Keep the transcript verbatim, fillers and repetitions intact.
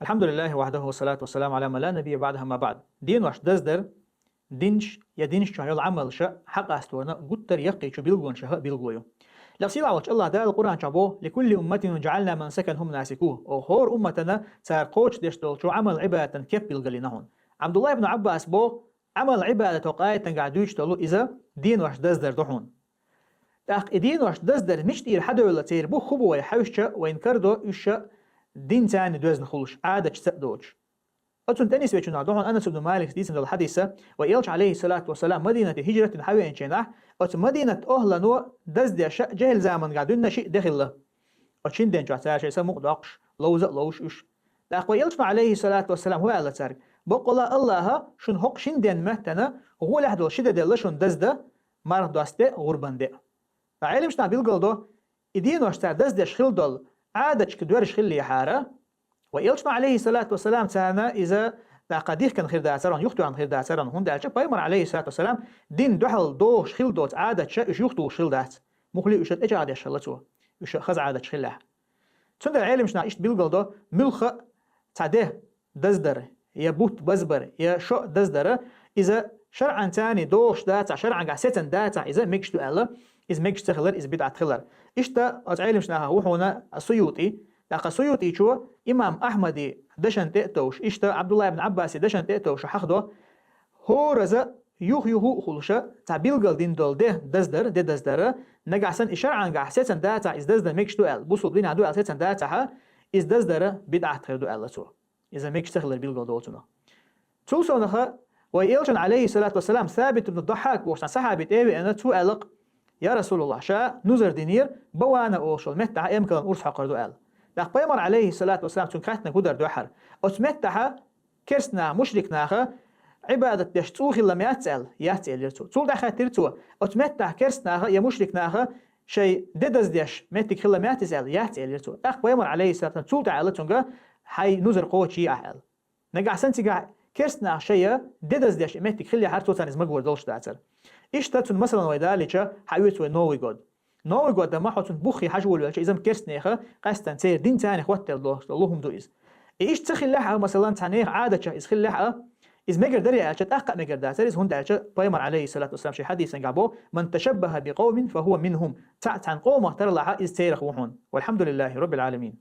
الحمد لله وحده والصلاة والسلام على من لا نبي بعده، أما بعد. Денош даздар, динаш я динаш чу йола Ӏамалш хьакъасторна гуттар яккхийчу билгалонаш чуьра билгало ю. Лекха сийлахь волчу АллахӀ Дала Къуръан чохь боху: «لكل أمة جعلنا منسكا هم ناسكوه». Оха хӀора умматана цара кхочушдеш долчу Ӏамал-Ӏибадатан кеп билгалйина хьуна. Ӏабдулла ибн Ӏаббас боху: Ӏамал-Ӏибадат хӀокху аятангахь дуьйцуш долу иза денош даздар ду хьуна. ТӀаккха и денош даздар мича тӀера хьадевлла церан бу, хӀун бу вай хьаьвсича, вайна карадо уьш дин царна доьзна хуьлуш, Ӏадаташца а доцуш. Оцунна тӀе нисвечунах ду хьуна Анас ибн Малика дийцина долу хьадис, вай Элча, алейхиссалату вассалам, Мадинате хӀижрат дина хьавеанчу хенахь, оцу Мадинат охӀлано даздеш жехӀил замангахь дуьйна шиъ де хилла. Оцу шина ден чохь цара шайн са мукъа доккхуш, ловза а ловуш уьш. ТӀаккха вай Элчано, алейхиссалату вассалам, хӀун аьлла цаьрга: «Баккъала АллахӀа шуна хӀокху шина ден меттана гӀолехь долу ши де делла шуна даздан, марха досте а, гӀурбан де а». Ткъа Ӏеламнаха билгалдо, и денош цара даздеш хилла долу Ӏадаташка доьрзуш хиллехьара, вай Элчано, алейхиссалату вассалам, царна иза даккха дихкина хир дацара, юхатоьхна хир дацара, хӀунда аьлча пайхамар, алейхиссалату вассалам, дин дуьхьал дохуш хилла доцу Ӏадаташ уьш юхатухуш хилла дац. Муххале уьш тӀечӀагӀдеш хилла цо, уьш хаза Ӏадаташ хиллехь. Цундела Ӏеламнаха иштта билгалдо, муьлхха а цхьа де даздар, я бутт базбар, я шо даздар, иза шарӀан царна дохуш дацахь, шарӀангахь сецна дацахь, иза мегаш ду аьлла, иза мегаш ца хилар, иза бидӀат хилар. Иштта оцу Ӏеламнаха ву хьуна ас-СуютӀи, тӀаккха ас-СуютӀичо имам Ахьмади дашан тӀе а товш, иштта Ӏабдулла ибн Ӏаббаси дашан тӀе а товш хьахдо, хӀораза юх-юху а хуьлуш, цхьа билгал дина долу де даздар, де даздар, нагахь санна и шарӀангахь сецна дацахь, иза даздан мегаш ду аьлла, бусулба динехь ду аьлла сецна дацахь, иза даздар бидӀат хир ду аьлла цо. Иза мегаш ца хилар билгал долу цунах. Цул совнаха вай Элчан, алейхиссалату вассалам, Сабит ибн Даххак бохуш цхьа сахьаби тӀе а веана, цо аьлла-кх: «Я Расулаллах, ша нузар динера, Бавана олуш йолу меттахь эмкалан урс хьокхур ду», – аьлла. ТӀаккха пайхамар, алейхиссалату вассалам, цуьнга хаьттинарг хӀун дара дуьххьара: «Оцу меттахь керстанаха, мушрикнаха Ӏибадат деш цӀу хилла ма яц?» – аьлла. «Яц», – элира цо. Цул тӀаьхьа хаьттира цо: «Оцу меттахь керстанаха я мушрикнаха шайн де даздеш меттиг хилла ма яц иза?» – аьлла. «Яц», – элира цо. ТӀаккха пайхамар, алейхиссалату вассалам, цул тӀаьхьа аьлла цуьнга: «Хьайн нузар кхочий ахь», – аьлла. Нагахь санна цигахь керстанаха шайн де даздеш меттиг хиллехьара, цо царна иза магор долуш дацара. Иштта цуьнан масална вай далийча, хьаоьцу вай Новый год. Новый год дан ма хьо цунна буххе хьажа волавелча, иза-м керстанеха, къаьстина церан дин царна хӀоттаделла долуш долу луъум ду иза. И иштта ца хиллехь а, масалан, цхьа нехан Ӏадатчех иза хиллехь а, иза мегар дарий аьлча, тӀаккха а мегар дацара иза, хӀунда аьлча пайхамар, алейхиссалату вассалам, шен хьадисангахь боху: «من تشبه بقوم فهو منهم». Цхьаъ цхьана къомах тарлахь а, иза церах ву хьуна. والحمد لله رب العالمين.